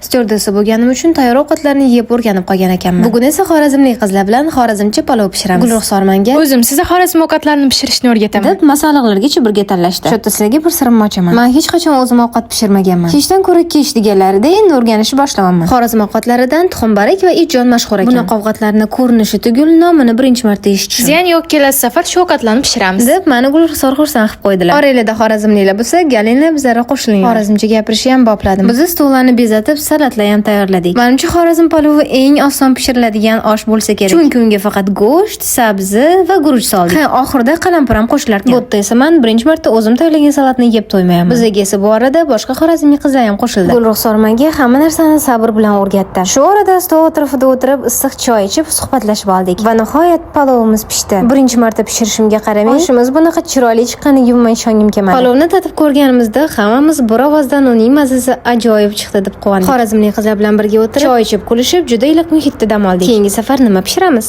Styuardessa bo'lganim uchun tayyor ovqatlarni yeb o'rganib qolgan ekanman. Bugun esa xorazmlik qizlar bilan xorazmcha palov pishiramiz. Gulruxsor manga O'zim sizga Xorazm ovqatlarini pishirishni o'rgataman. deb masalliqlargacha birga tanlashdi. Shu yerda sizlarga bir sirimni ochaman. Men hech qachon o'zim ovqat pishirmaganman. Kechdan ko'ra kech deganlarida endi o'rganishni boshlayapman. Xorazm ovqatlaridan tuxumbarak va itjon mashhur ekan. Bunaqa ovqatlarni ko'rinishi tugul, nomini birinchi marta eshitishim. Ziyan yo'q, kelasi safar shu ovqatlarni pishiramiz. Deb mani Gulruxsor xursand qilib qo'ydilar. Oranglarda xorazmliklar bo'lsa, galinglar, bizlarga qo'shilinglar. Xorazmcha gapirishni ham bopladim. Biz stollarni bezatib, salatlar ham tayyorladik. Manimcha, Xorazm palovi eng oson pishiriladigan osh bo'lsa kerak. Chunki unga faqat go'sht, sabzi va guruch soldik. Ha, oxirida qalampir ham qo'shilar ekan. Bu yerda esa man birinchi marta o'zim tayyorlagan salatni yeb to'ymayapman. Bizga esa bu orada boshqa xorazmlik qizlar ham qo'shildi. Gulruxsor menga hamma narsani sabr bilan o'rgatdi. Shu orada stol atrofida o'tirib, issiq choy ichib, suhbatlashib oldik. Va nihoyat palovimiz pishdi. Birinchi marta pishirishimga qaramay, oshimiz bunaqa chiroyli chiqqaniga umuman ishongim kelmadi. Palovni tatib ko'rganimizda hammamiz bir ovozdan uning mazasi ajoyib chiqdi deb quvondik. Xorazmlik qizlar bilan birga o'tirib, choy ichib, kulishib, juda iliq muhitda dam oldik. Keyingi safar nima pishiramiz?